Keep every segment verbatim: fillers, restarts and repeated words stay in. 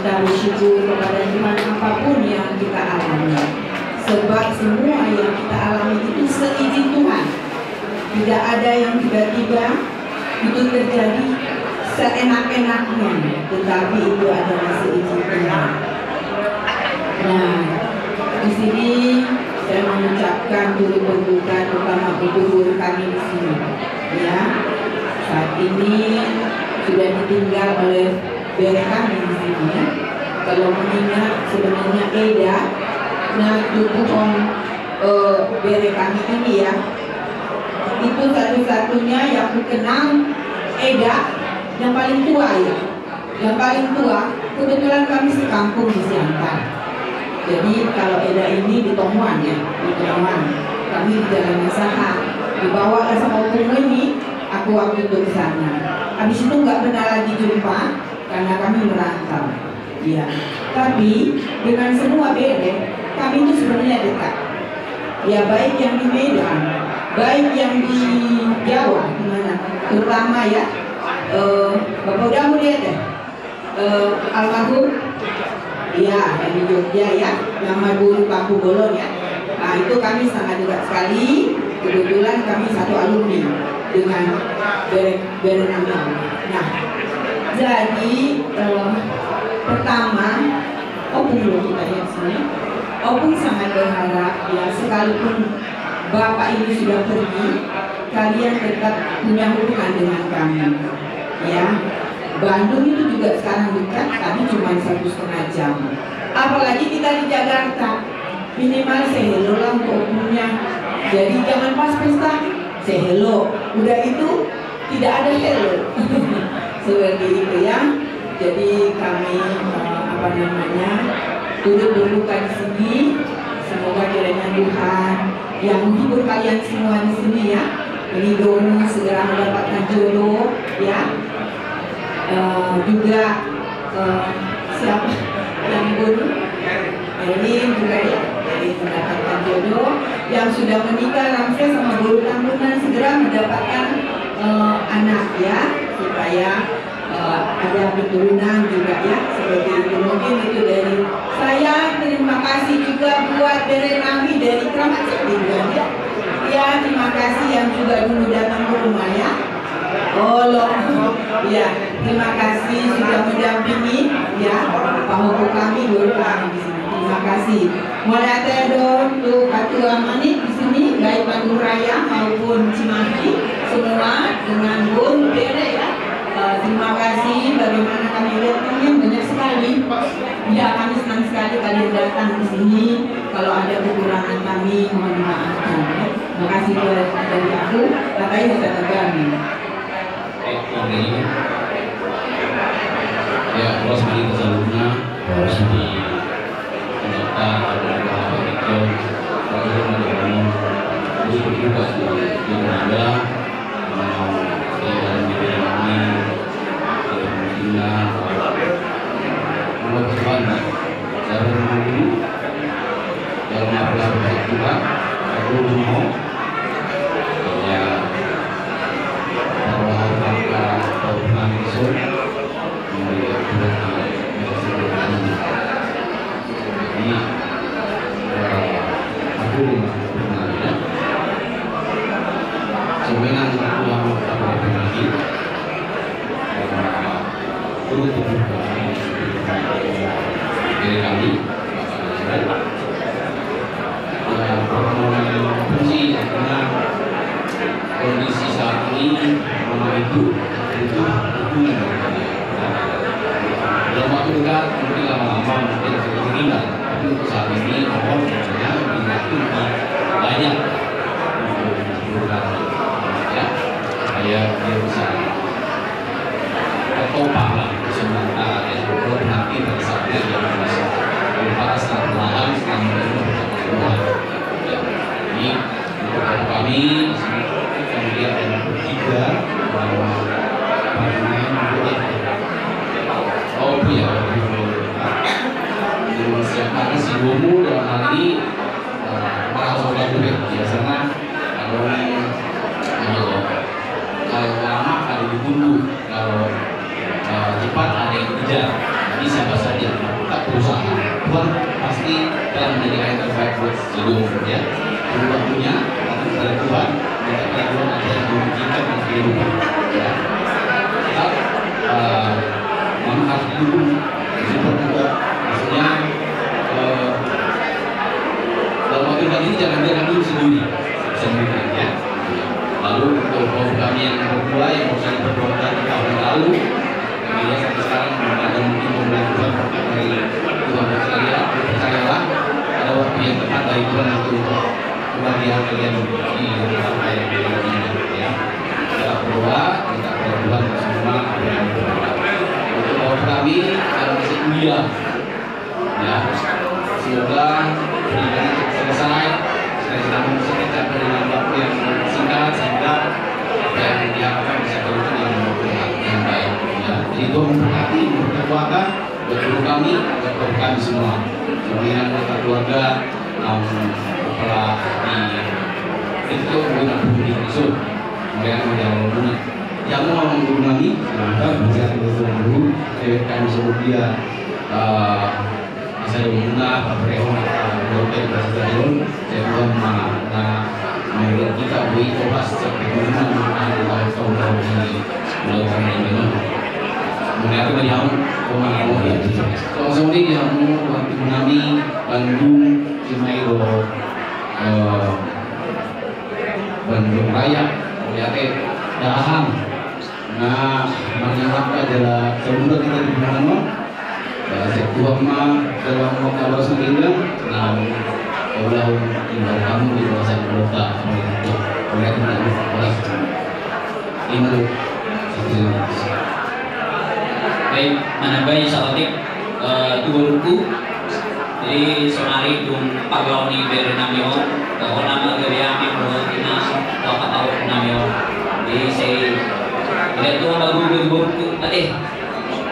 Kita bersyukur kepada Tuhan apapun yang kita alami. Sebab semua yang kita alami itu seizin Tuhan. Tidak ada yang tiba-tiba itu terjadi seenak-enaknya, tetapi itu adalah seizin Tuhan. Nah, di sini saya mengucapkan turut berduka terutama untuk guru kami di sini. Ya, saat ini sudah ditinggal oleh bere kami di sini. Kalau mengingat sebenarnya Eda, nah, tubuhon, eh, bere kami ini ya, itu satu-satunya yang dikenal Eda yang paling tua ya. Yang paling tua, kebetulan kami sekampung di Siantar. Jadi kalau Eda ini di Tonguan ya, di Tonguan. Kami di Jalan Saha. Dibawa sama opung ini, aku waktu itu ke sana. Habis itu nggak pernah lagi jumpa karena kami merantau. Iya. Tapi dengan semua bere, kami itu sebenarnya dekat. Ya, baik yang di Medan, baik yang di Jawa, di mana, terutama ya, eh, Bapak udah mau lihat ya, eh, almarhum, ya, yang di Jogja ya, yang Maduri Paku Bolon ya. Nah, itu kami sangat dekat sekali. Kebetulan kami satu alumni dengan bere, bere kami. Nah, jadi, eh, pertama, Opung lo kita ya sini. Opung sangat berharap ya, sekalipun Bapak ini sudah pergi, kalian tetap punya hubungan dengan kami. Ya, Bandung itu juga sekarang dekat, tapi cuma satu setengah jam. Apalagi kita di Jakarta, minimal say hello lah untuk opungnya. Jadi jangan pas pesta, say hello. Udah itu, tidak ada hello. Seperti itu ya. Jadi kami, eh, apa namanya, turut berduka di sini. Semoga kiranya Tuhan yang menghibur kalian semua di sini ya. Ini Doni segera mendapatkan jodoh ya. Eh, juga, eh, siapa yang bunuh? Erwin juga ya, jadi mendapatkan jodoh. Yang sudah menikah, Ramses sama Guru Tambunan, segera mendapatkan, eh, anak ya, supaya, eh, ada keturunan juga ya, seperti itu. Mungkin itu dari saya. Terima kasih juga buat bere nami dari Kramat Jati juga ya. Ya, terima kasih yang juga dulu datang ke rumah ya. Olo, ya, terima kasih sudah mendampingi ya, pahompu kami, guru kami di sini. Terima kasih. Mauliate do tu Ketua Manik di sini, baik Bandung Raya maupun Cimahi, semua dengan guru bere ya. Eh, terima kasih, bagaimana kami lihat kan banyak sekali. Ya, kami senang sekali kalian datang di sini. Kalau ada kekurangan kami, mohon dimaafkan ya. Makasih buat dari aku, katanya saya kami. Eh, ini. Ya, terus mari kita sebelumnya. Terus di pendaftar, ada beberapa video. Terus ada yang mau. Terus berbuka di, di Belanda. Mau di dalam video ini. Di Belanda. Mau ke Belanda. Dalam minggu, dalam minggu, aku mau, ya, kalau angka perubahan itu, jadi, eh, aku mau, ya, sebenarnya aku mau, aku mau lagi. Turut berduka. Jadi kami, ya, permohonan kunci karena kondisi saat ini mama ibu butuh dukungan dari kami. Dalam waktu dekat, mungkin lama-lama, mungkin akan meninggal. Tapi untuk saat ini, mohon kiranya dibantu dibanyak. Ya, supaya dia bisa tertopang lah sementara ya, sebelum nanti pada saatnya dia bisa berubah setelah perlahan, setelah menerima berkat Tuhan. Ya. Jadi, untuk kami, kemudian yang ketiga, eh, pertanyaan untuk apa? Oh, iya, siapa sih, Romo dalam hal ini, eh, merasa sudah biasanya ada orang, kalau lama Yang menjadi air terbaik buat seluruh, ya. Waktunya, minta pada Tuhan, minta pada Tuhan apa yang memungkinkan dan kehidupan, ya. Tetap, eh, memang harus didukung, disupport juga. Maksudnya, eh, dalam waktu dekat ini jangan biarkan dulu sendiri, sendiri, ya. Lalu untuk kaum kami yang berdua, yang baru saja diperjuangkan di tahun lalu, Alhamdulillah, sampai sekarang belum ada mungkin pemberian Tuhan berkat dari Tuhan, percaya, percayalah, ada waktu yang tepat dari Tuhan untuk kebahagiaan kalian di rumah tangga yang baru ini, ya. Tetap berdoa, minta kepada Tuhan semua apa yang diperlukan. Untuk bapak kami, kalau masih kuliah, ya, semoga pendidikannya cepat selesai, cita-cita bisa tercapai dengan waktu yang singkat, sehingga apa yang diharapkan bisa terwujud dalam waktu yang, yang baik, ya. Jadi, Tuhan memberkati, memberkati keluarga, buat guru kami, buat guru kami semua. Semuanya anggota keluarga, em, kepala di, itu, guru, guru, guru. Kemudian, kemudian, guru. Ya, mau ngomong guru kami, ya, bisa guru, guru. Eh, kami sebut dia, eh, Asa dohononna, paparehon, dohot di pasitarion, sai Tuhan ma na mangulahon hita boi tobas sampe guna ma na taon-taon i. Mauliate ma di hamu, o ma na mauliate. Songon i di hamu, waktu nami, Bandung, Cimahi dohot, eh, Bandung Raya, mauliate, dahahang. Na, marnian rap jala saluhutna hita di dongan on. Sai Tuhan ma jala mangkabalos na ginjang. Na, ulaon imbau hamu di bagasan keluarga. Oleh itu, baik, manambai saotik, eh, tu borungku. Jadi, saonari dung parlao ni bere nami on, dohot na ma gabe anak, dohot ina, dohot angka pahompung nami on. Jadi, sai, jadi tu ma guru, guru, guru, ate,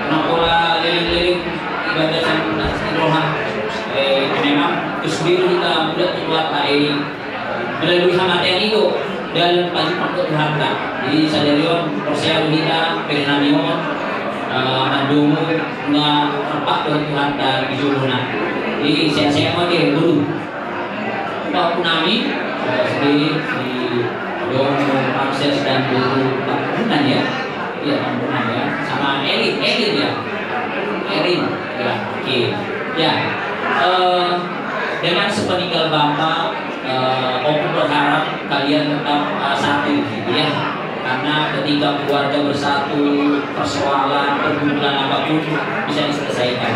na pola leleng-leleng ibadah sian na di roha. Eh, memang, terus biru kita buat, buat hari ini. Melalui hamatean i do dalan pajumpang tu Tuhanta. Jadi sadari on porsea do hita, bere nami on, eh, mandomu na rap dohot Tuhanta di jolona. Jadi sehat-sehat ma, oke, guru. Pahompung nami, eh, sendiri di Domu Ramses dan Guru Tambunan, ya. Iya, Tambunan, ya. Sama Erin, Erin, ya. Erin, ya, oke. Ya, eh, dengan sepeninggal Bapak, eh, Ompung berharap kalian tetap, eh, satu, gitu ya. Karena ketika keluarga bersatu, persoalan, pergumulan apapun bisa diselesaikan.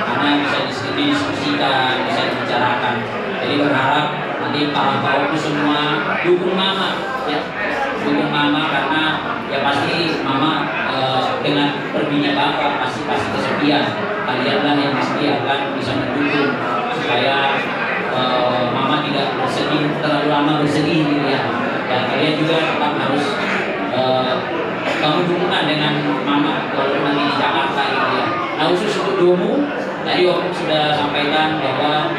Karena bisa dis-, didiskusikan, bisa dibicarakan. Jadi berharap nanti para pahompung semua dukung Mama, ya. Dukung Mama karena ya pasti Mama, eh, dengan perginya Bapak pasti, pasti kesepian. Kalianlah yang disediakan bisa mendukung supaya, eh, Mama tidak bersedih, terlalu lama bersedih gitu ya. Dan kalian juga tetap harus, eh, bangun dukungan dengan Mama walaupun nanti di Jakarta gitu ya. Nah, khusus untuk Domu, tadi Ompung sudah sampaikan bahwa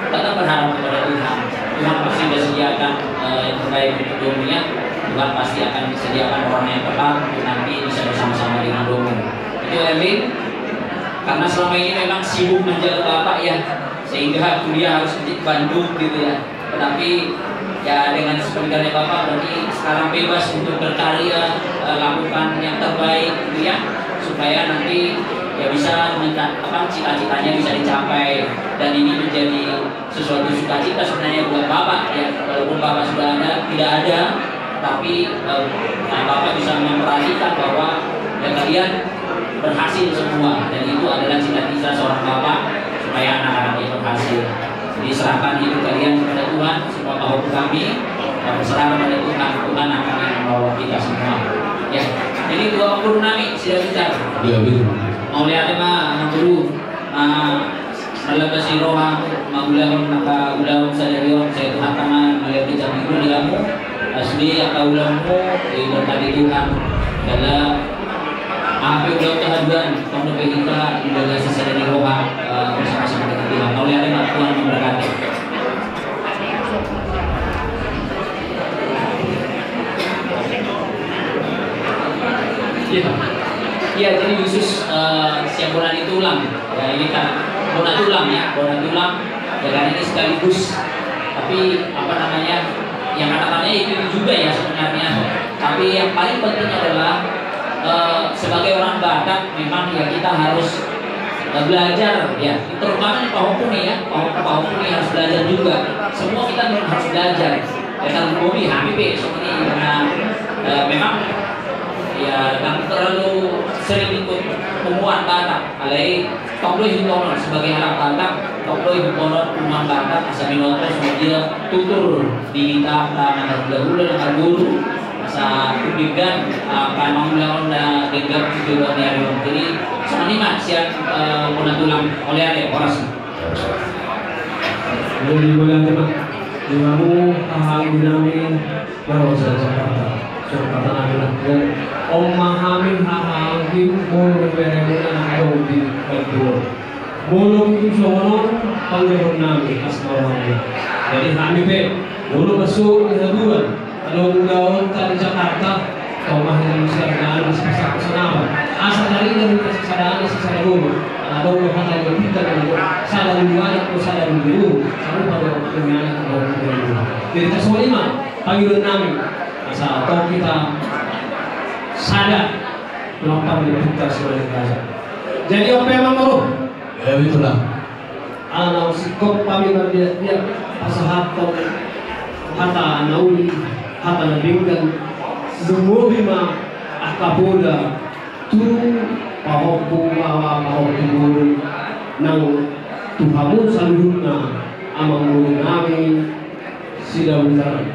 tetap berharap kepada Tuhan. Tuhan pasti sudah sediakan, eh, yang terbaik untuk Domu, ya. Tuhan pasti akan sediakan orang yang tepat untuk nanti bisa bersama-sama dengan Domu. Itu, Erwin, karena selama ini memang sibuk menjaga Bapak, ya, sehingga kuliah harus di Bandung gitu, ya. Tetapi, ya, dengan sepeninggalnya Bapak, berarti sekarang bebas untuk berkarya, eh, lakukan yang terbaik gitu, ya, supaya nanti, ya, bisa menca-, apa, cita-citanya bisa dicapai. Dan ini menjadi sesuatu sukacita sebenarnya buat Bapak, ya, walaupun Bapak sudah ada, tidak ada, tapi, eh, Bapak bisa memperhatikan bahwa, ya, kalian berhasil semua, dan itu adalah cita-cita seorang Bapak supaya anak-anaknya berhasil. Jadi serahkan hidup kalian kepada Tuhan, semua pahompung kami, dan serahkan kepada Tuhan, Tuhan akan yang menolong kita semua. Ya, jadi dua guru nami sudah bicara. Iya, betul. Mauliate ma, Guru. Ah, Mauliate ma di roha, mangulahon angka ulaon sadari on, sai Tuhan ma na mangulahon di hamu. Asli angka ulaonmu diberkati Tuhan. Jala, aha pe ulaonta haduan, tong dope hita di bagasan sadari roha, eh, bersama-sama dengan Tuhan. Mauliate ma, Tuhan memberkati. Iya. Iya, jadi khusus, eh, sian bona ni tulang. Ya, ini kan bona tulang ya, bona tulang. Jalan ini sekaligus, tapi apa namanya, yang katakannya itu juga ya sebenarnya. Tapi yang paling penting adalah, eh, sebagai orang Batak memang ya kita harus, eh, belajar ya, terutama di pahompu nih ya, pahompu, pahompu nih harus belajar juga. Semua kita memang harus belajar. Ya kan, hobi hami pe songon i karena, eh, memang ya nggak terlalu sering ikut punguan Batak. Alai tong do ihuthon on sebagai halak Batak, tong do ihuthon on punguan Batak asa binoto songon dia tutur di hita na marhulahula na marboru, asa tung denggan, ah, pamangulang on na denggan tu joloan ni ari on. Jadi songon i ma sian, eh, bona tulang, mauliate, horas. Jadi mauliate ma di hamu haha anggi nami. Baru saya Jakarta, Jakarta nami lah, ya. On ma hami haha anggi, molo beremuna na adong di Bandung. Molo tutu songon on pangulahon nami, asmara hami. Jadi hami pe, molo masuk di haduan, adong ulaonta di Jakarta, tong ma hami sian na asa pasahat sanaban. Asa tadi dari kasih sadana, sisada guru. Adong do hata ni pinta, sada lulu anak, sada lulu guru. Sarupa do hata ni anak, sada lulu guru. Jadi tasongon i ma. Pangidoan nami, asa tong hita sada, lampar di pinta sian raja. Jadi on pe amang boru. Ya, betul lah. Ala naung singkop hami mardia-dia pasahathon hata na uli, hata na denggan, lumobi ma angka poda tu pahompu, pahompu boru nang tu hamu saluhutna amang boru nami. Sidabutar,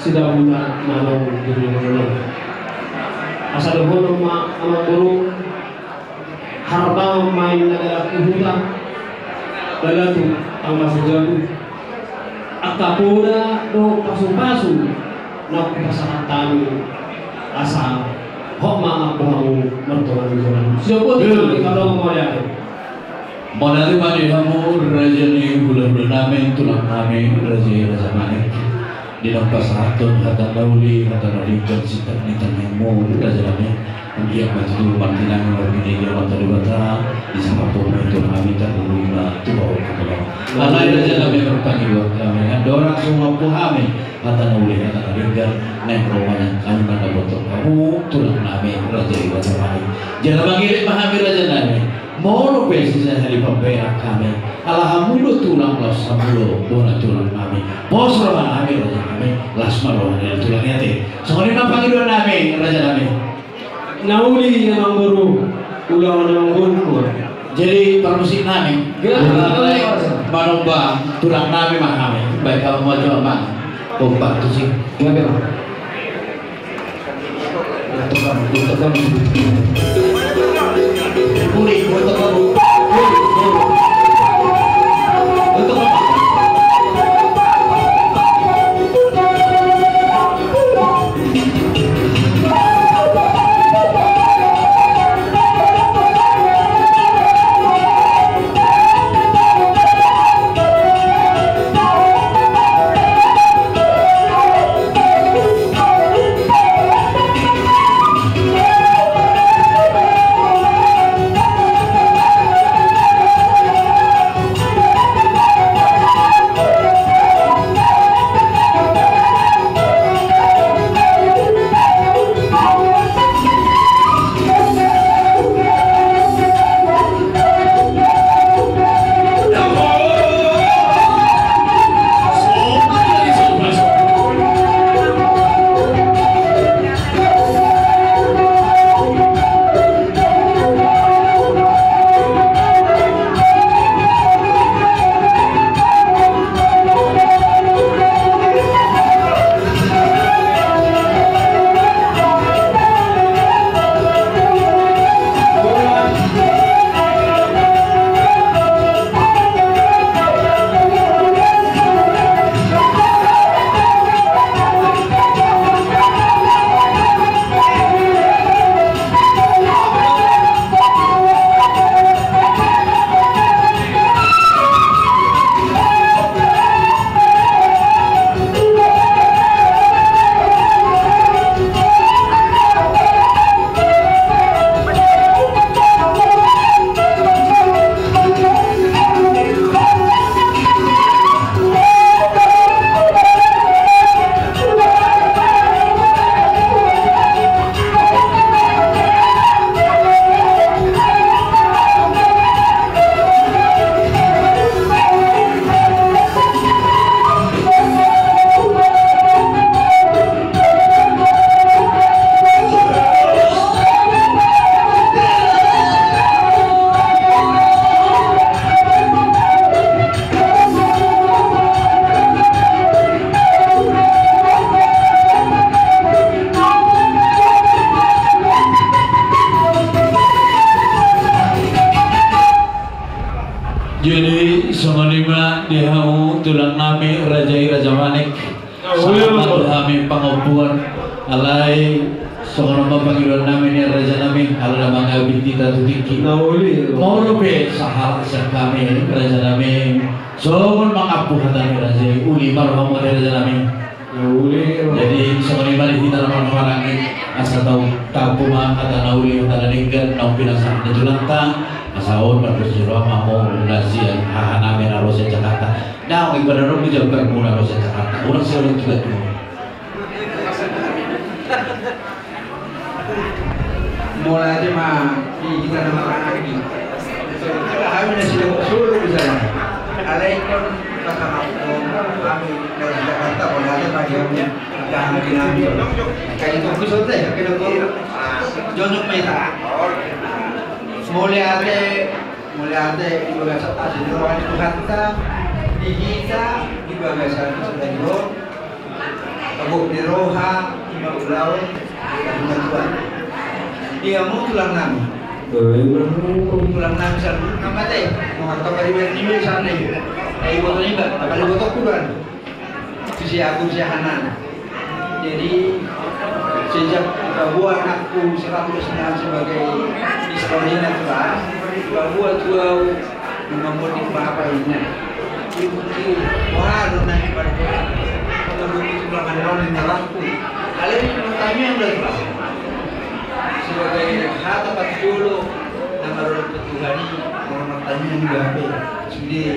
Sidabutar na naung di limo-limo. Asa dohonon ma amang boru, harbangan ma inna dalan tu huta, balatuk angka sajabu. Angka poda dohot pasu-pasu naung hupasahat hami, asa hot ma amang boru martonga di jabu. Sidabutar, mauliate. Mauliate ma di hamu raja ni hulahula nami, tulang nami, raja i Raja Manik. Di naung pasahathon hata na uli, hata na denggan, sitak ni tangiangmu raja nami. Anggiat ma tutu martinangi marbinege Amanta Debata, di sahat tu hami, tu hami tarlumobi ma tu pahompu. Alai raja nami, marpangidoan hami, andorang so huampu hami hata na uli, hata na denggan, naeng ro ma nian hamu na dapothon hamu tulang nami, raja i Raja Manik. Jala mangirim ma hami raja nami. Molo pe sisada hali pambahenan hami, ala hamu do tulang laos hamu do bona tulang nami. Pos roha nami raja nami, las ma roha ni tulang i ate. Songon i ma pangidoan nami raja nami. Na uli amang boru, ulaon amang boru. Jadi parmusik nami. Gila. Manomba tulang nami ma hami. Baik, hamu ma jo amang. Kompak tu si. Gila, gila. Jadi songon i ma di hamu tulang nami, raja i, raja Manik. Sahat ma tu hami pangompuan. Alai songon on ma pangidoan nami, ni raja nami, ala na mangabit hita tu tingki. Molo pe sahalak sian hami, raja nami, songon mangampu hata ni raja i, uli ma rohamu, raja nami. Jadi songon i ma di hita na marhahamaranggi, asa tau tampu ma hata na uli, hata na denggan naung pinasahat ni tulangta. Asa on ma tusi roha ma hamu na sian haha nami na ro sian Jakarta. Naung i pada ro di jambar muna ro sian Jakarta. Ulang sian ulang juga tu. Mauliate ma di hita na marhahamaranggi. Hami na sidok solo di sana. Alai ingkon pasangaphon hami na di Jakarta, mauliate ma di hami. Hami na di sana. Kaya itu kusut deh, kena kusut. Jojok ma hita. Mauliate, mauliate di bagasan asi ni roha ni Tuhanta, di hita, di bagasan asi ni roha. Tabo ni roha, ima ulaon, ima tuan. Di hamu tulang nami. Tulang nami saluhutna ma te. Mangkabar iba ni iba sana i. Ai boto iba, tabali boto kudan. Tusi aku, tusi hanan. Jadi sejak bahwa anakku seratus sebagai istorina tulang, bahwa tuau Memang motif apa ini? Ibu ki, wah, lu nanya pada gua. Kalau begitu, belakang orang yang ngerangkul. Kalian pertanyaan udah jelas. Sebagai hata pati dulu, nama orang petuhani, orang pertanyaan juga apa? Sudah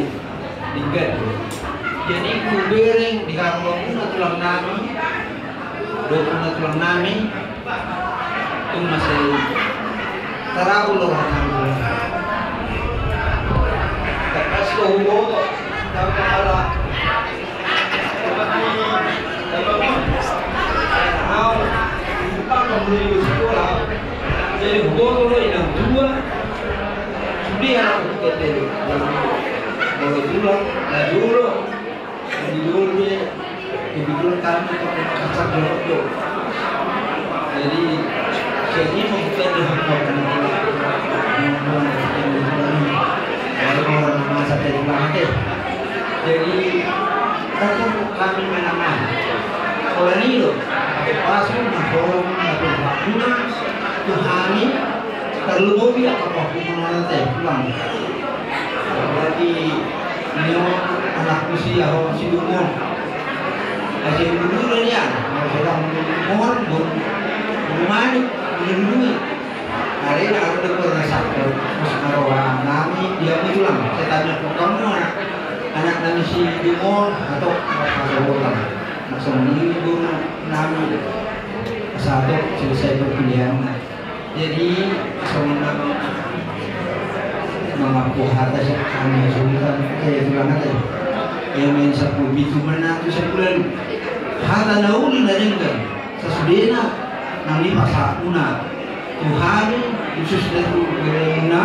tinggal. Jadi, kubereng di kampung itu tulang nami, Dohot na tulang nami, tung masih tarabul roha nami. Tangkas do huboto, tangkas ala. Au, bukan membeli sekolah. Jadi huboto do inang dua. Sudah anak huboto. Molo tulang, na dulu. Jadi dulu dia, kebetulan kami itu kena kacang hijau. Jadi, jadi mau kita ada hak makan. Baru orang masa tadi banget ya. Jadi, kata kami menengah. Kalau ini loh, aku pasang, nah, kalau nggak punya waktu, Tuhan ini, terlalu mau dia apa, aku mau nanti pulang. Jadi, Nio, anakku si, aho si Dumon. Asi dulu nian, mau sedang Dumon, Dumon, Dumon mani, Dumon dulu. Hari ini aku udah pernah sakit, terus naruh nami, dia betulan, saya tanya ke kamu, anak nami si Dumon, atau apa, atau botak. Langsung ini Dumon nami, satu, selesai perkuliahan. Jadi, songon na mangampu hata sian hami na sungkan, eh, tulang hata. Ia main sampulu pitu ma na tu sampulu ualu. Hata na uli na denggan, sasudena, nang dipasahat muna tu hami, khususna tu borumuna,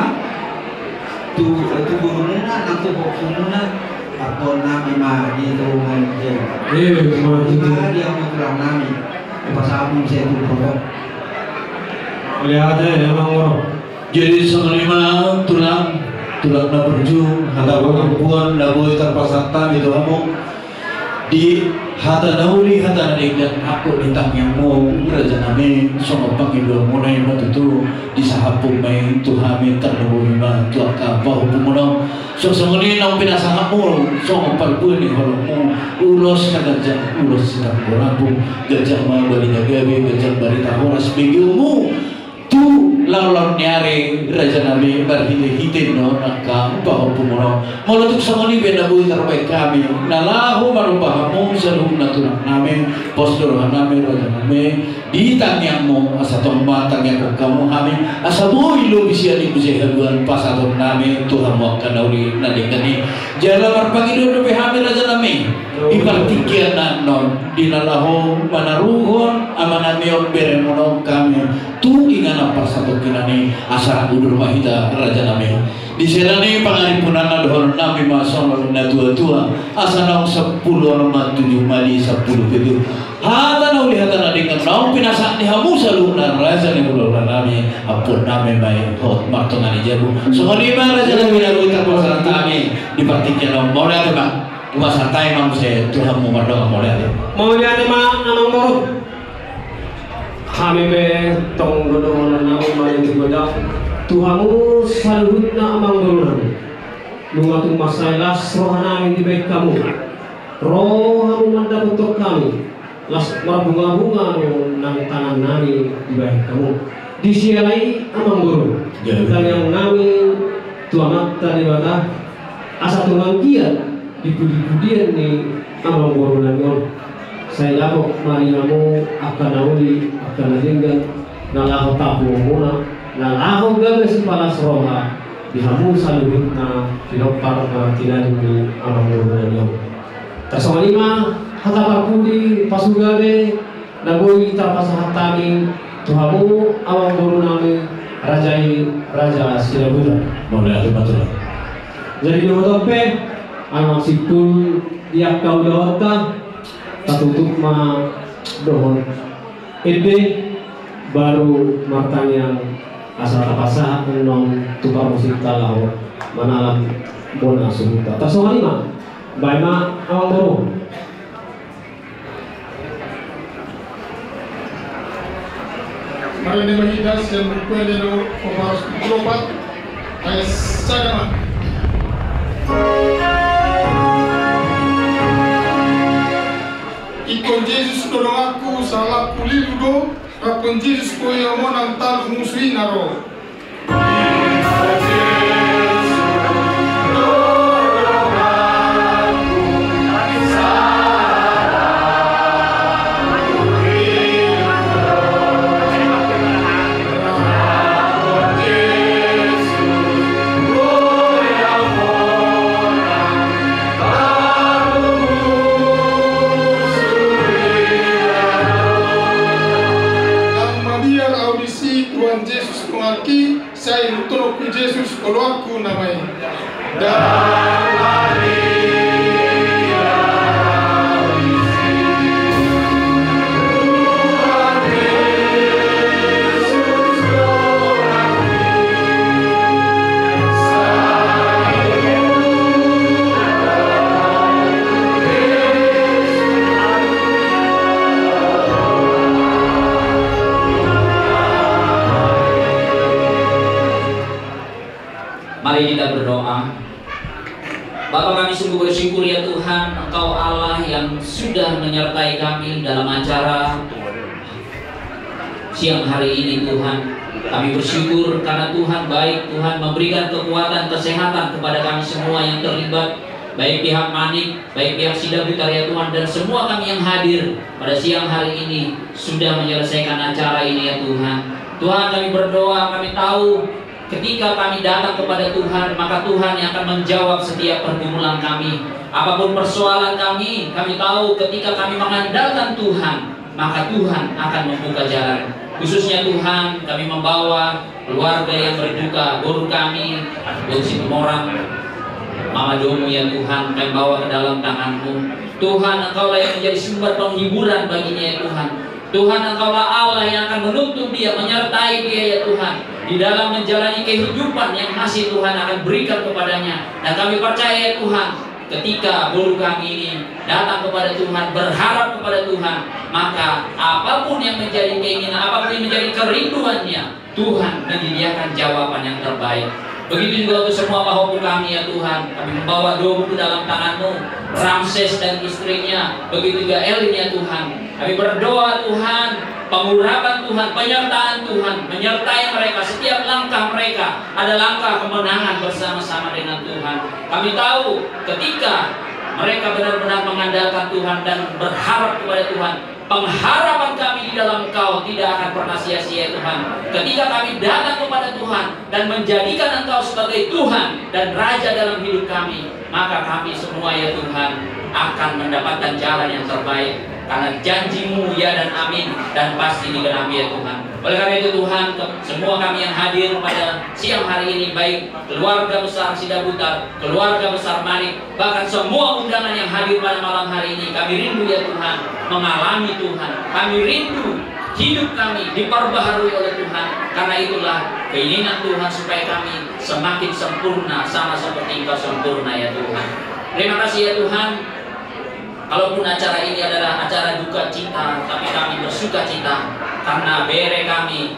tu, tu borumuna, nang tu pahompu muna, ampuon nami ma di tonga ni. Eh, ma di tonga ni. Di hamu tulang nami. Pasahat muna sai tu pahompu. Mauliate, emang ro. Jadi songon i ma tulang, tulang na burju, hata pahompuon na boi tarpasahat hami tu hamu. Di hata na uli, hata na denggan, angkup ni tangiangmu, raja nami, songon pangidoanmuna i ma tutu, disahaphon ma i tu hami, tarlumobi ma tu angka pahompu muna. Songon i naung pinasahatmu, songon parbue ni holongmu, ulos na ganjang, ulos sitamborabu, ganjang ma barita gabe, ganjang barita horas begeonmu. Tu laon-laon ni ari, raja nami, marhite-hite ni on angka pahompu muna. Molo tung songon i pe na boi tarbahen hami, na laho maromba hamu saluhutna tulang nami, pos do roha nami, raja nami. Di tangiangmu, asa tong ma tangianghon hamu hami, asa boi lobi sian i muse haduan pasahaton nami tu hamu angka na uli na denggan i. Jala marpangidoan dope hami raja nami, di partingkian na annon, di na laho manaruhon ama nami on, bere muna on hami, tu inganan parsatongkinan i, asa udur ma hita raja nami. Di siala ni pangaripunanna dohonon nami ma songon na tua-tua, asa naung sampulu onom ma tujuh ma di sampulu pitu. Hata na uli, hata na denggan naung pinasahat ni hamu saluhutna raja ni hulahula nami, ampuon nami ma i hot martonga ni jabu. Songon i ma raja nami na boi tarpasahat hami. Tingki annon mauliate ma. Uas hatai ma muse tu hamu mardongan mauliate. Mauliate ma amang boru. Hami pe tong do dohonon nami ma di tu godang tu hamu saluhutna amang boru nami. Nunga tung mansai las roha nami dibahen hamu. Ro hamu mandapothon hami. Las marbungabunga do nang tangan nami dibahen hamu. Disi alai amang boru, tangiang nami tu Amanta Debata asa tung anggiat di pudipudian ni amang boru nami on sai dapot ma di hamu angka na uli, angka na denggan, na laho tapuonmuna, na laho gabe sipalas roha di hamu saluhutna pinompar na tinading ni amang boru nami on. Tarsongon i ma hata parpudi pasupasu gabe na boi tarpasahat hami tu hamu amang boru nami raja i, raja Silabutar. Mauliate ma tulang. Jadi dohonon pe, ala simpul di angka ulaonta, tatutup ma dohot ende, baru martangiang asa tapasahat annon tu parmusikta laho manalam bona suhutna. Tarsongon i ma, baen ma amang boru. Marende ma hita sian Buku Ende nomor opat ratus tujuh puluh opat, ayat sada ma. Ingkon Jesus do donganku, salangku lilu do, rap dohot Jesus boi au monang talu musu i na ro. Ndang mabiar au disi, Tuhan Jesus donganki, sai ihuthononku Jesus oloanku nama i. Ndang mabiar au disi, Tuhan Jesus donganki. Mari kita berdoa. Bapa, kami sungguh bersyukur ya Tuhan, Engkau Allah yang sudah menyertai kami dalam acara siang hari ini, Tuhan. Kami bersyukur karena Tuhan baik, Tuhan memberikan kekuatan, kesehatan kepada kami semua yang terlibat, baik pihak Manik, baik pihak Sidabutar ya Tuhan, dan semua kami yang hadir pada siang hari ini sudah menyelesaikan acara ini ya Tuhan. Tuhan, kami berdoa, kami tahu ketika kami datang kepada Tuhan, maka Tuhan yang akan menjawab setiap pergumulan kami. Apapun persoalan kami, kami tahu ketika kami mengandalkan Tuhan, maka Tuhan akan membuka jalan. Khususnya Tuhan, kami membawa keluarga yang berduka, boru kami, Boru Situmorang, mama domu ya Tuhan, kami bawa ke dalam tangan-Mu. Tuhan, Engkaulah yang menjadi sumber penghiburan baginya ya Tuhan. Tuhan, Engkaulah Allah yang akan menuntun dia, menyertai dia ya Tuhan, di dalam menjalani kehidupan yang masih Tuhan akan berikan kepadanya. Dan kami percaya ya Tuhan, ketika boru kami ini datang kepada Tuhan, berharap kepada Tuhan, maka apapun yang menjadi keinginan, apapun yang menjadi kerinduannya, Tuhan menyediakan jawaban yang terbaik. Begitu juga untuk semua pahompu kami ya Tuhan, kami membawa domu ke dalam tangan-Mu, Ramses dan istrinya, begitu juga Elin ya Tuhan. Kami berdoa Tuhan, pengurapan Tuhan, penyertaan Tuhan, menyertai mereka, setiap langkah mereka ada langkah kemenangan bersama-sama dengan Tuhan. Kami tahu ketika mereka benar-benar mengandalkan Tuhan dan berharap kepada Tuhan, pengharapan kami di dalam Engkau tidak akan pernah sia-sia, Tuhan. Ketika kami datang kepada Tuhan dan menjadikan Engkau sebagai Tuhan dan Raja dalam hidup kami, maka kami semua, ya Tuhan, akan mendapatkan jalan yang terbaik. Karena janji-Mu ya dan amin, dan pasti digenapi, ya Tuhan. Oleh karena itu, Tuhan, ke-, semua kami yang hadir pada siang hari ini, baik keluarga besar Sidabutar, keluarga besar Manik, bahkan semua undangan yang hadir pada malam hari ini, kami rindu ya Tuhan, mengalami Tuhan. Kami rindu hidup kami diperbaharui oleh Tuhan. Karena itulah keinginan Tuhan supaya kami semakin sempurna, sama seperti Engkau sempurna, ya Tuhan. Terima kasih, ya Tuhan. Kalaupun acara ini adalah acara duka cita, tapi kami bersuka cita karena bere kami,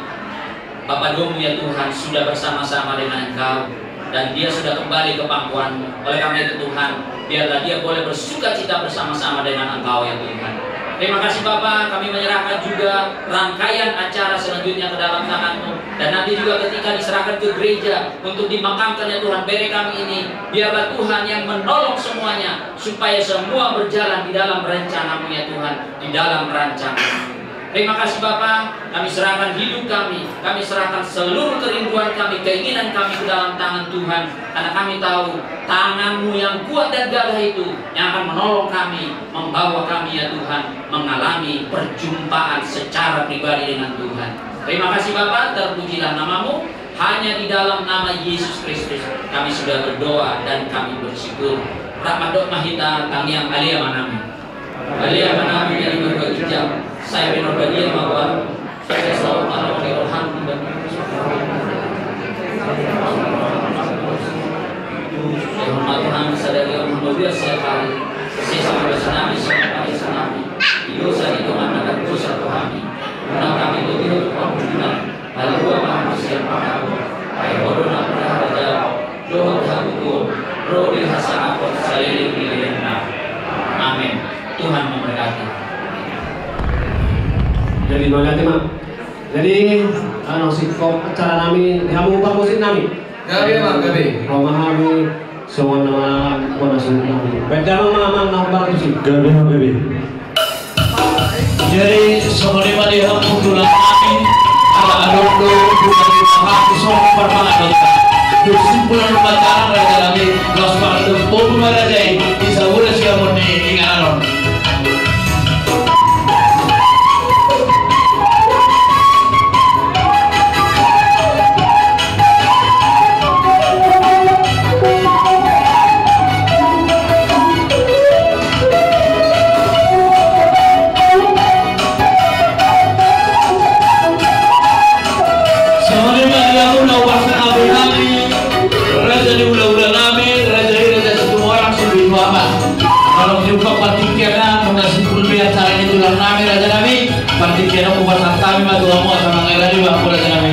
Bapa Domu, ya Tuhan, sudah bersama-sama dengan Engkau, dan dia sudah kembali ke pangkuanmu. Oleh karena itu, Tuhan, biarlah dia boleh bersuka cita bersama-sama dengan Engkau, ya Tuhan. Terima kasih, Bapa. Kami menyerahkan juga rangkaian acara selanjutnya ke dalam tangan-Mu. Dan nanti juga ketika diserahkan ke gereja untuk dimakamkan, ya Tuhan, bere kami ini, biarlah Tuhan yang menolong semuanya, supaya semua berjalan di dalam rencana-Mu, ya Tuhan, di dalam rancangan. Terima kasih, Bapa. Kami serahkan hidup kami, kami serahkan seluruh kerinduan kami, keinginan kami ke dalam tangan Tuhan. Karena kami tahu tangan-Mu yang kuat dan gagah itu yang akan menolong kami, membawa kami, ya Tuhan, mengalami perjumpaan secara pribadi dengan Tuhan. Terima kasih, Bapa. Terpujilah nama-Mu. Hanya di dalam nama Yesus Kristus kami sudah berdoa dan kami bersyukur. Rap mandok ma hita tangiang Ale Amanami. Ale Amanami na di banua ginjang, sai pinarbadia ma goarMu, sai saut ma roham di banua. Tuhan, Tuhan, sadari on ma biasa kami sesa ma dosanami, songon panesanami di dosa ni dongan na mardosa tu hami. Unang hami togihon tu pangunjunan. Palua ma hami sian pangago, ai Ho do na hurajai, dohot hagogoon, ro di hasangapon saleleng ni lelengna. Amen. Tuhan memberkati. Jadi, mauliate ma. Jadi, anu, singkop acara nami, di hamu parmusik nami. Gabe, Bang, gabe. Ro ma hami, songon na manang bona suhut nami. Baen damang ma amang na hombar tusi. Gabe, gabe. Jadi, songon i ma di hamu tulang nami, ala adong do, bukan di hamu songon parmangan dohot. Dung simpul on ma tangan raja nami, laos mangan dohot pogu ma raja i, di sabulan siamun ni inganan on. Songon i ma di hamu na hupasahat nami, raja ni hulahula nami, raja i Raja Situmorang Sipitu Ama. Molo diungkap partingkian na, nunga simpul be acara ni tulang nami, raja nami, partingkian on hupasahat hami ma tu hamu asa mangalehon i ma hamu raja nami.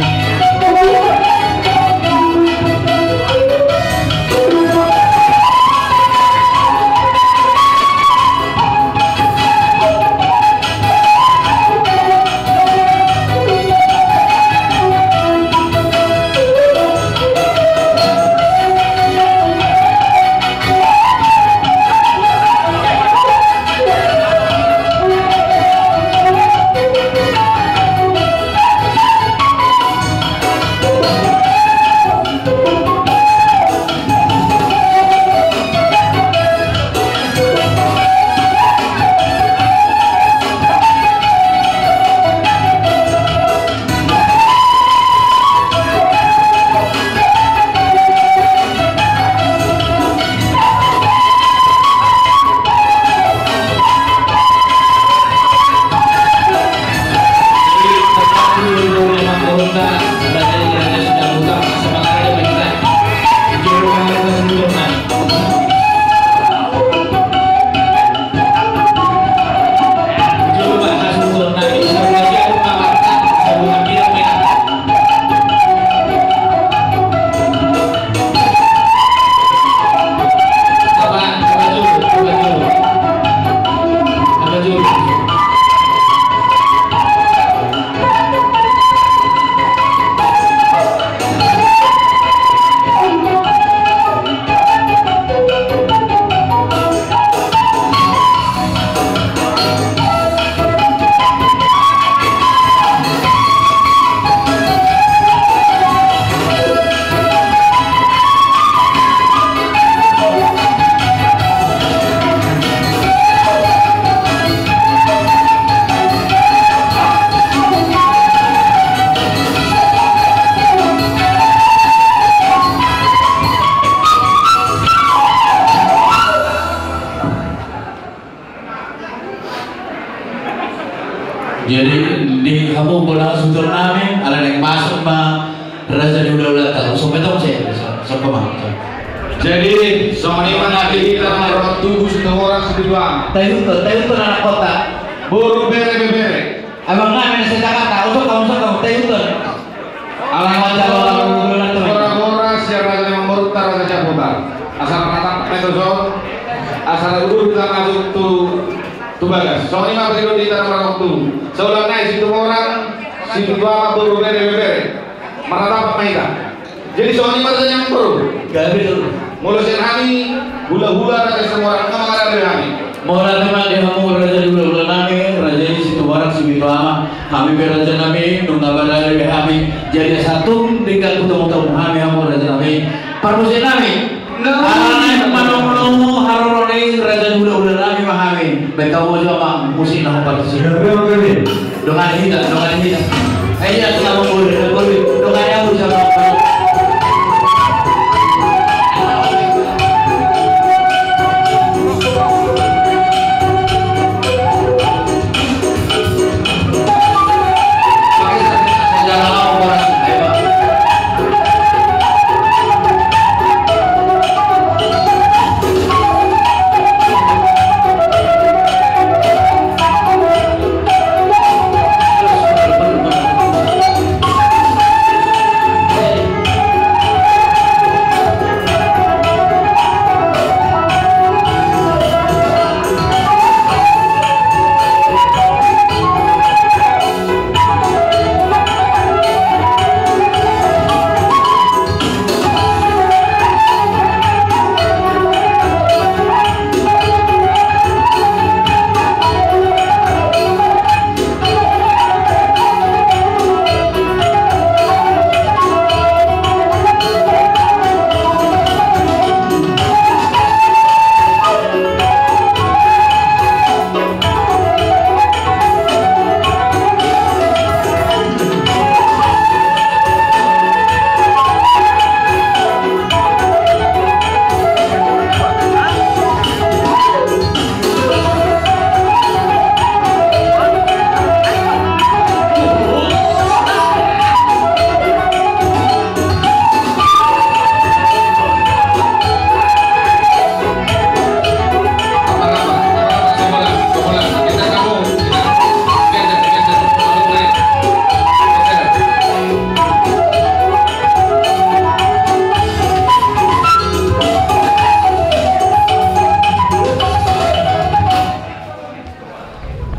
Jadi, di hamu bona suhut nami, ala naeng masuk ma raja ni hulahulanta, langsung metong se. Jadi songon i ma na di hita na martubu Situmorang Sibitua. Taihuthon, taihuthon anak kota. Boru, bere, ibebere. Abang nami na sejakarta, usok kamu, usok kamu, taihuthon. Alamat jalo, alamat jalo. Mora-mora sian raja ni amangboru, raja Siaputar. Asa na tangkas ma i tuson. Asa na udur hita masuk tu, tu bagas. Songon i ma parhitean di hita na martubu. Saulak nai Situmorang Sibitua, boru, bere, ibebere. Marnatap ma hita. Jadi songon i ma raja ni amangboru. Gabe do. Molo sian hami hulahula raja Situmorang, nunga mangalap hami. Molo memang di hamu raja ni hulahula nami, raja ni Situmorang Sibitua ma. Hami pe raja nami, nunga mangalap hami. Jadi asa tung denggan hutamu-tamu hami, hamu raja nami. Parmusik nami. Alana i manomu-nomu haroro ni raja ni hulahula nami ma hami. Baen hamu jo ma musik na hombar tusi. Gabe ma, gabe. Dongani hita, dongani hita. Eh, iya, kita mau boleh, boleh. Dongani hamu jo ma.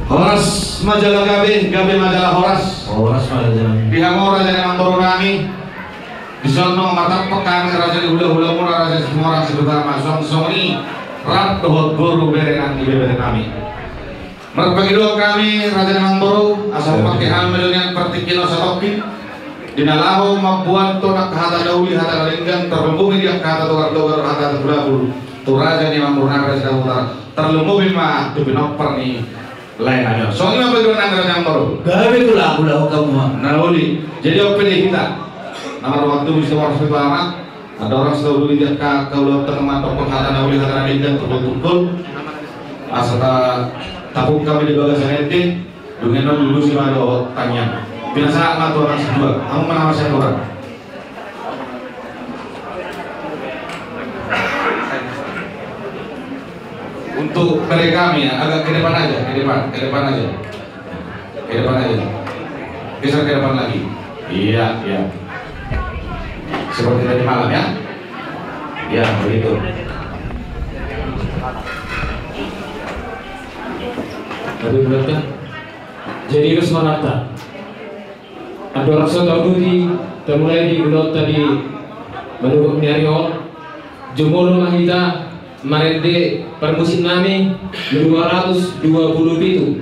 Horas ma jala gabe, gabe ma jala horas. Horas ma jala gabe. Di hamu raja ni amangboru nami. Dison ma martampuk hami raja ni hulahula muna, raja Situmorang Sibitua ma, songon i rap dohot boru, bere nang ibebere nami. Marpangidoan hami raja ni amangboru, asa pake hami ma jo nian partingkian on satongkin. Di na laho mamboan tu angka hata na uli, hata na denggan, tarlumobi di angka hata togar-togar, hata na bulabul. Tu raja ni amangboru nami raja Situmorang. Tarlumobi ma tu pinompar ni lae nami on. Songon i ma pangidoan nami raja ni amangboru. Gabe, tulang, hulahula hamu ma. Na uli. Jadi on pe di hita na martubu Situmorang Sibitua ma. Andorang so uli di angka ulaonta, mandokkon hata na uli, hata na denggan, tungkol-tungkol. Asa ta, tapuk hami di bagasan ende. Dung i annon lulusi ma dohot tangiang. Pinasahat ma tu anak si dua. Hamu ma na masiaturan. Untuk mereka kami ya, agak ke depan aja, ke depan, ke depan aja. Ke depan aja. Geser ke depan lagi. Iya, iya. Seperti tadi malam ya. Ya, begitu. Jadi, berarti jadi, terus merata. Andorang so taunduti, tamulai di ulaonta di manurung ni ari on, jumolo ma hita marende parmusik nami dua ratus dua puluh pitu.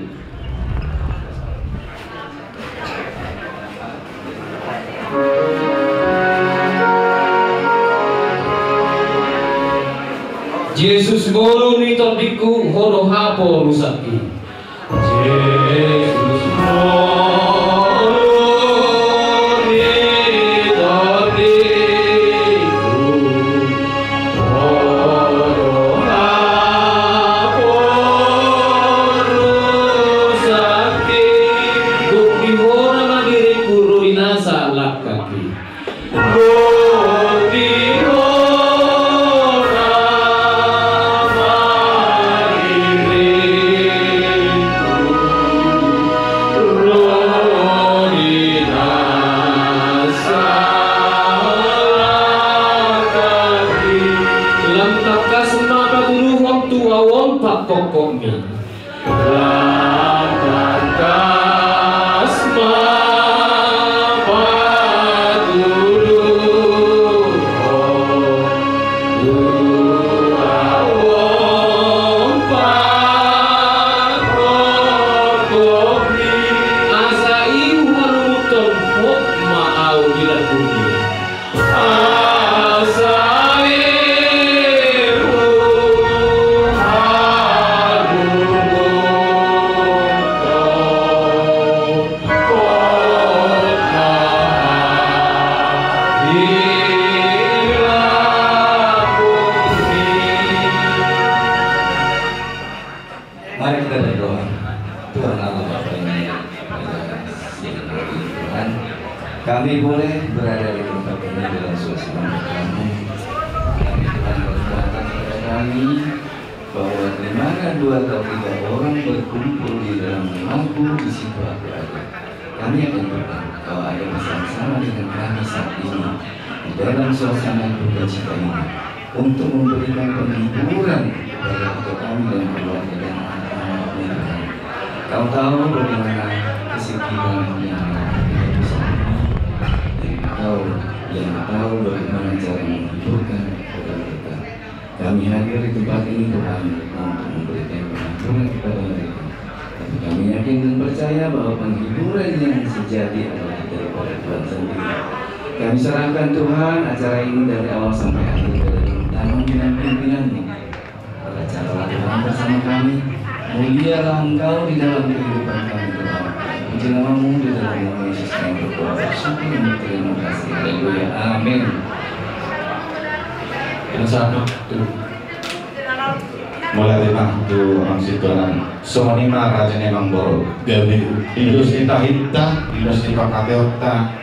Jesus, ngolu ni tondingku, Ho do haporusanki. Jesus, ngolu ni tondingku, Ho do haporusanki. Dung di Ho na mangiringku, ro di nasa langkangki. Dung di Ho Tawon pakkokkomi. Lam tangkas ma patuduhon, tu tawon pakkokkomi. Asa i huharunguthon hot ma ahu di lambungmi. Asa i huharunguthon hot ma di lambungmi. Mari kita berdoa. Tuhan Allah Bapa yang mulia, Tuhan, kami boleh berada di tempat ini dalam suasana berdamai. Tapi Tuhan berkata kepada kami bahwa di mana dua atau tiga orang berkumpul di dalam nama-Ku, di situ Aku ada. Kami akan berdoa, Kau ada bersama-sama dengan kami saat ini di dalam suasana duka cita ini, untuk memberikan penghiburan kepada kami dan keluarga dan anak-anaknya, Tuhan. Kau tahu bagaimana kesedihan yang mereka bersama, dan Kau yang tahu bagaimana cara menghiburkan kepada mereka. Kami hadir di tempat ini, Tuhan, untuk memberikan pengampunan kepada mereka. Tapi kami yakin dan percaya bahwa penghiburan yang sejati adalah daripada Tuhan sendiri. Kami serahkan, Tuhan, acara ini dari awal sampai akhir ke dalam tangan dan pimpinan-Mu. Berkatalah, Tuhan, bersama kami. Mulialah Engkau di dalam kehidupan kami, Tuhan. Puji nama-Mu di dalam nama Yesus kami berdoa, bersyukur, dan berterima kasih. Haleluya. Amin. Yang satu, tuh. Mauliate ma tu amang sintua nami. Songon i ma raja ni amangboru. Gabe. Ulos ni tahinta, ulos ni pangkataionta,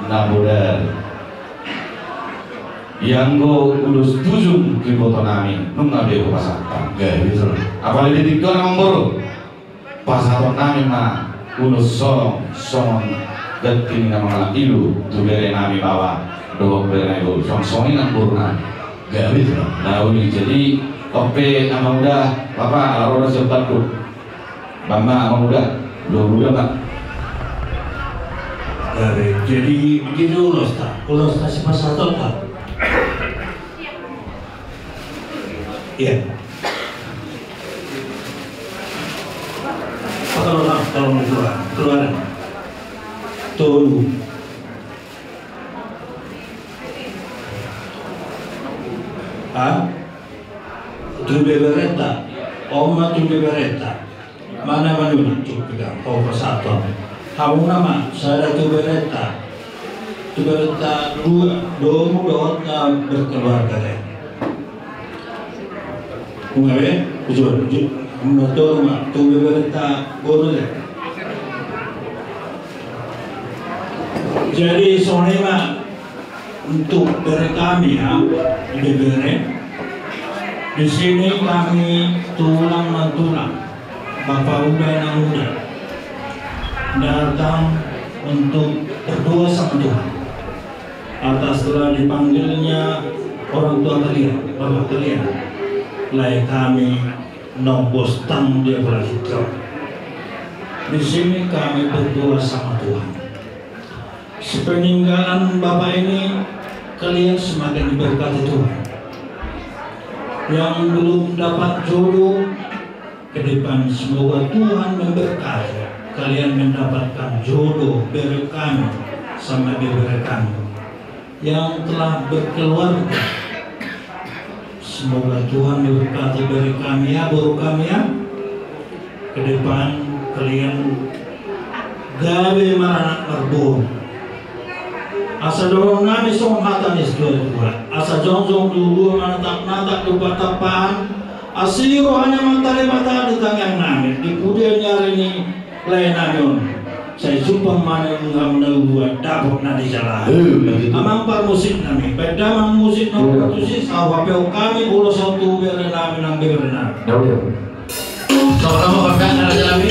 na bodari. Ianggo ulos tujung tu iboto nami, nunga be hupasahat. Gabe, so. Apala di tingki on, amangboru. Pasahaton nami ma ulos holong songon ganti ni na mangalap ilu tu bere nami baoa dohot bere nami boru, songon i nang boru nami. Gabe, so. Na uli, jadi on pe, amang uda, bapa, ala ro da sian panduk. Bang ma, amang uda, boru uda ma. Gabe, jadi, jadi ulos ta, ulos ta sipasahaton ta. Iya. Tolong, tolong keluar, keluar. Tolu. Hah? Tu bebereta. Oma tu bebereta. Mana manurut tu pegang kau pasahaton. Hamuna ma, sada tu bereta. Tu bereta dua, domu dohot na berkeluarga de. Nunga be, ujur, ujur. Hamuna tolu ma, tu bereta boru de. Jadi, songon i ma. Untuk bere kami, ya, di bere. Di sini kami tulang mantulang, bapa uda nang uda, datang untuk berdoa sama Tuhan atas telah dipanggilnya orang tua kalian, bapa kalian. Lae kami naung bostang dia berlanjut. Di sini kami berdoa sama Tuhan. Sepeninggalan Bapak ini, kalian semakin diberkati Tuhan. Yang belum dapat jodoh, ke depan semoga Tuhan memberkati kalian mendapatkan jodoh, bere kami sama bebere kami. Yang telah berkeluarga, semoga Tuhan memberkati bere kami ya, boru kami ya. Ke depan kalian gabe maranak marboru. Asa dohonon nami songon hata ni situa-tua. Asa jongjong do uluan manatap-natap do pantampaan. Asi rohana ma tarima taat di tangiang nami. Di pudian ni ari ni lae nami on. Sai jumpang ma nami nunga na uluan dapot na dijalahan. Eh, begitu. Amang parmusik nami. Baen damang musik na. Iya. Tusi, sawa peu kami ulos on tu bere nami nang bere nami. Ya, ya. Sama-sama, Bapak, Raja Nabi.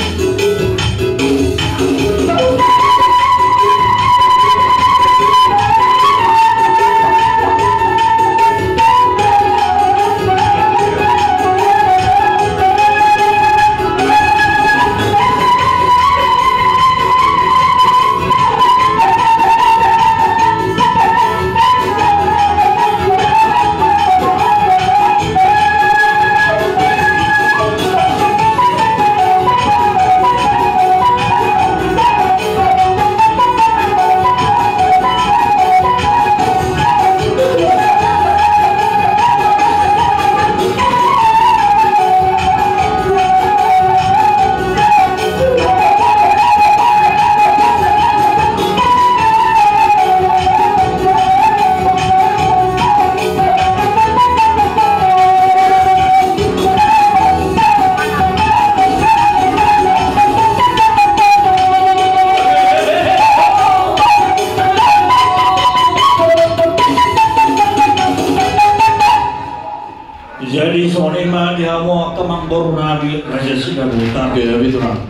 Songon i ma di hamu angka amangboru nami Raja Sidabutar. Oke, ya, betul, Bang.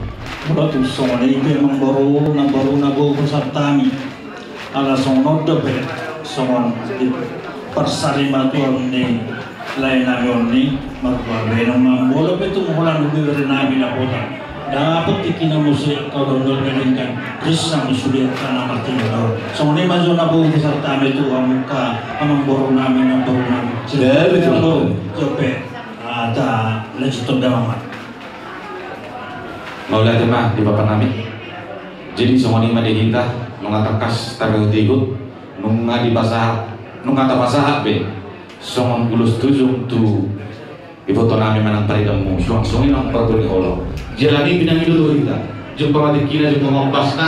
Molo tung songon i pe amangboru, namboru na boi pasahat hami. Ala songon on dope, songon di parsarimatuaon ni lae nami on ni marhua baenon ma, molo pe tung holan bere nami dapotan. Dapot tingkina muse kau dondol gadengkan, ris sama sude angka na martinodohon. Songon i ma jo na boi pasahat hami tu hamu angka amangboru nami, namboru nami. Ya, betul. Namboru, jo pe, ah, ta lanjuthon damang ma. Mauliate ma di bapa nami. Jadi songon i ma di hita, nunga tangkas tarihut-ihut, nunga dipasahat, nunga tapasahat be songon ulos tujung tu iboto nami manang paridanmu, suang songon i nang parbue ni holong. Jala i pinangido tu hita, jumpa ma tingkina, jumpa ma ombasna,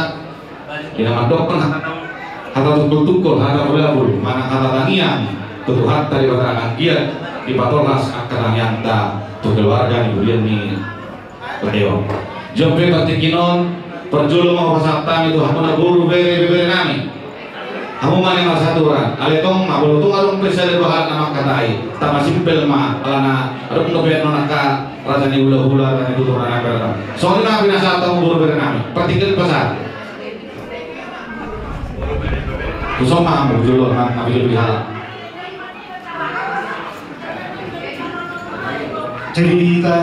di na mandok hata tungkol-tungkol, hata bulabul, manang hata tangiang tu Tuhanta Debata, anggiat dipatolhas angka tangiangta tu keluarga ni huria ni Raja on. Jumpa partingkian on, parjolo ma hupasahat hami tu hamu na boru, bere, ibebere nami. Hamu ma na marsaturan, alai tong ma, molo tung adong pe sada dua hal na mangkatai, tamasimpel ma, alana adong dope annon angka raja ni hulahula, raja ni tutur, raja ni berda. Songon i ma pinasahat hamu boru, bere nami. Partingkian pasahat. Tuson ma hamu jolo, ma, na bujur di halak. Jadi hita,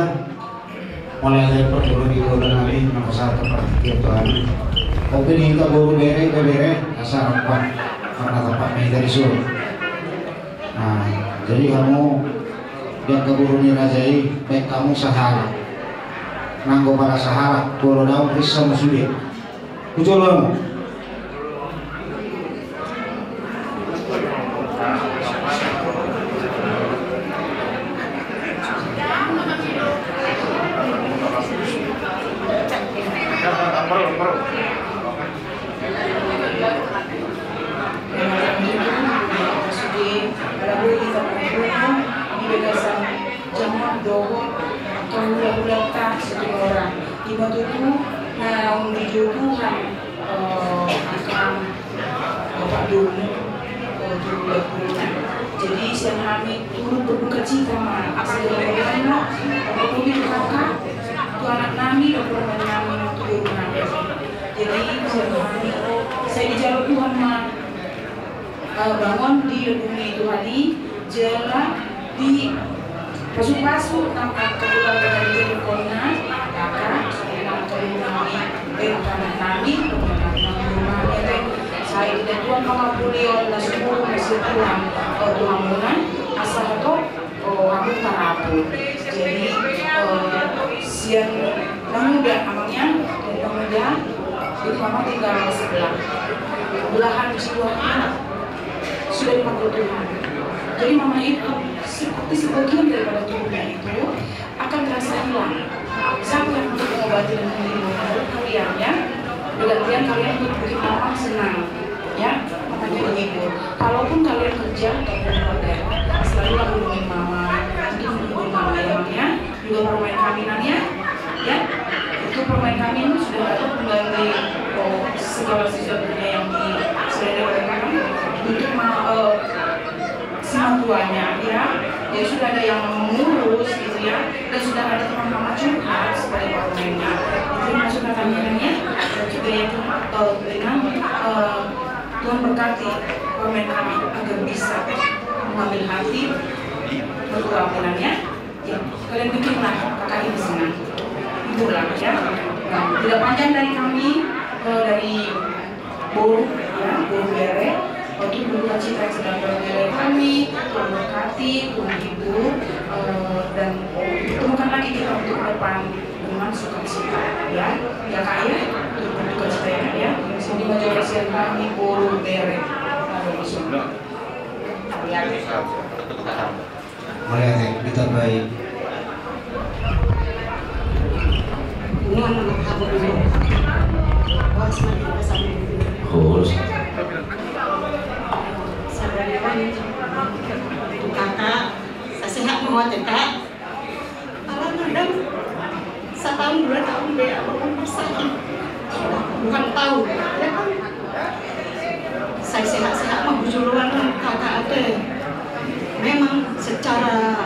mulai dari perjalanan di kota nami, maka saat tempat kita Tuhan. Oke, di hita boru, bere, bere, asal apa, karena tempat meja di sur. Nah, jadi hamu, biar ke boru ni raja i, baen hamu sahalak. Nanggo pala sahalak, boru daun, ris sama sude. Hujolo. Jaman dohot angka hulahulanta Situmorang. Ima tutu naung dijou Tuhan, eh, angka bapak domu, eh, tu hulahula. Jadi sian hami turut berduka cita ma, asa jadi ma, eh, tu kakak, tu anak nami, tu anak nami, tu domu nami. Jadi sian hami, sai dijalo Tuhan ma, eh, bangon di lobung ni Tuhan i, jala dipasupasu angka keluarga dari jadukonna, angka, angka keluarga nami, eh, angka anak nami, angka anak nami, rumah, eh, sai didok Tuhan pangapulion na sumurung, na sumurung, eh, tu hamuna, asa hatop, oh, hamu tarapul. Jadi, eh, sian Pemuda, amangnya, pemuda, itu mama tinggal sebelah. Belahan jiwanya sudah dipanggil Tuhan. Jadi mama itu seperti sebagian daripada tubuhnya itu akan terasa hilang. Siapa yang untuk mengobati dan menghibur? Menurut kalian, ya, bergantian kalian untuk bikin mama senang, ya, makanya menghibur. Kalaupun kalian kerja ataupun keluar daerah, selalu hubungin mama, untuk menghibur mama, ya, Mang, ya. Juga permain kami, Nang, ya. Ya, itu permain kami ini sudah ada pengganti, oh, segala sesuatunya yang di, sudah ada permain untuk ma-, eh, si mertuanya, ya. Jadi sudah ada yang mengurus gitu, ya. Dan sudah ada teman mama curhat sebagai permainnya. Itu maksud katanya, Nang, ya. Dan juga yang, eh, dengan, eh, Tuhan berkati permain kami agar bisa mengambil hati mertua, Nang, ya. Ya, kalian bikinlah kakak ini senang. Hiburlah, ya. Nah, tidak panjang dari kami, eh, dari boru, ya, boru bere, untuk berduka cita yang sedang berada kami, Tuhan berkati, Tuhan hibur, eh, dan temukan lagi kita untuk ke depan dengan sukacita, ya. Ya, Kak, ya, untuk berduka cita, ya, Kak, ya. Jadi, major kasihan kami, boru bere. Ya. Mauliate, ditambai. Horas. Kakak, sai sehat ma ho ate, Kak. Alana dang satahun dua tahun be abang sakit. Bukan tahu, ya kan? Sai sehat-sehat ma bujur on, Kakak, ate. Memang secara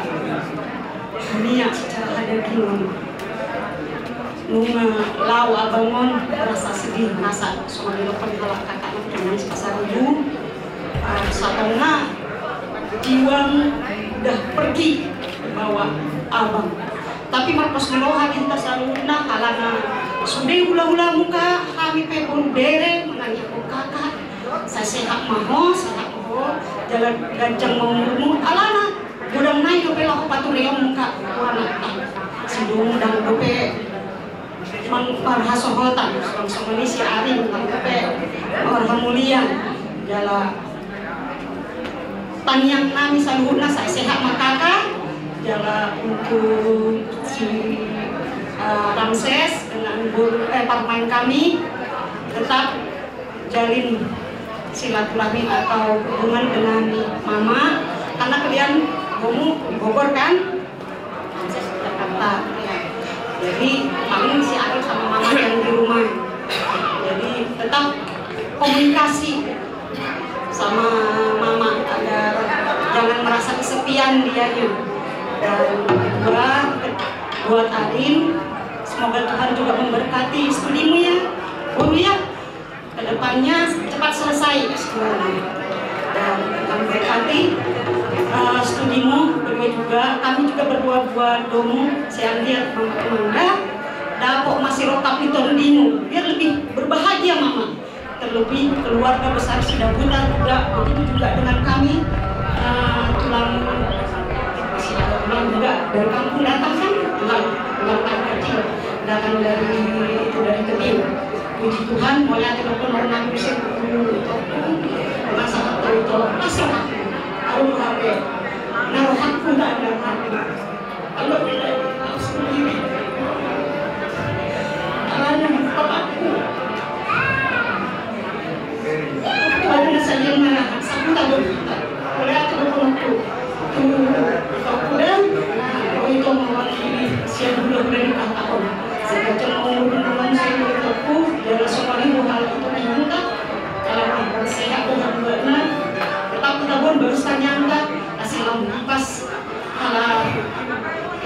Nunga laho abang on, rasa sedih, rasa songon na didokkon halak kakak nangkin, nangis pasaribu. Ah, satonga iwang dah pergi bawa abang. Tapi marpos ni roha di hita saluhutna, alana sude hulahula mungka hami pe boru bere manang kakak. Sai sehat ma ho, sehat ho, jala ganjang ma umurmu, alana godang nai dope laho patureon mungka tu anakta. Sidung dang dope mang parhasohotan, songon i si ari, dang dope marhamulian, jala tangiang nami saluhutna sai sehat ma kakak, jala untuk si, eh, Ramses dengan guru, eh, parumaen kami tetap jalin silaturahmi atau hubungan dengan mama, karena kalian, kamu di Bogor kan, Ramses di Jakarta, ya. Jadi paling si Arul sama mama yang di rumah. Jadi tetap komunikasi sama mama agar jangan merasa kesepian dianya. Dan kedua, buat Arin, semoga Tuhan juga memberkati studimu ya, Bun ya. Kedepannya cepat selesai sekolahnya. Dan kami berkati, eh, studimu berdua juga. Kami juga berdua buat domu, si Andia, Mama Amanda. Dapot masih lengkap di tondimu, biar lebih berbahagia mama. Terlebih keluarga besar Sidabutar juga, begitu juga dengan kami, eh, tulang, tulang juga dari kampung datang kan, tulang, tulang paling kecil datang dari itu, dari Kediri. Puji Tuhan, mauliate do, kono na bisa itu, masa itu, masa itu, aku hape, na rohakku tak ada hape. Kalau tidak, langsung ini. Kalau ada bapakku, kalau ada saya marah, saya tak boleh. Mauliate do, kono tu, tu, tu, dan, oh, itu mewakili siap dulu dari kakak om. Saya cuma mau dulu, saya dulu, jala songon i hal itu diminta. Kalau sehat, Tuhan buatna, tetap kita pun baru tanyanta, asal pas. Ala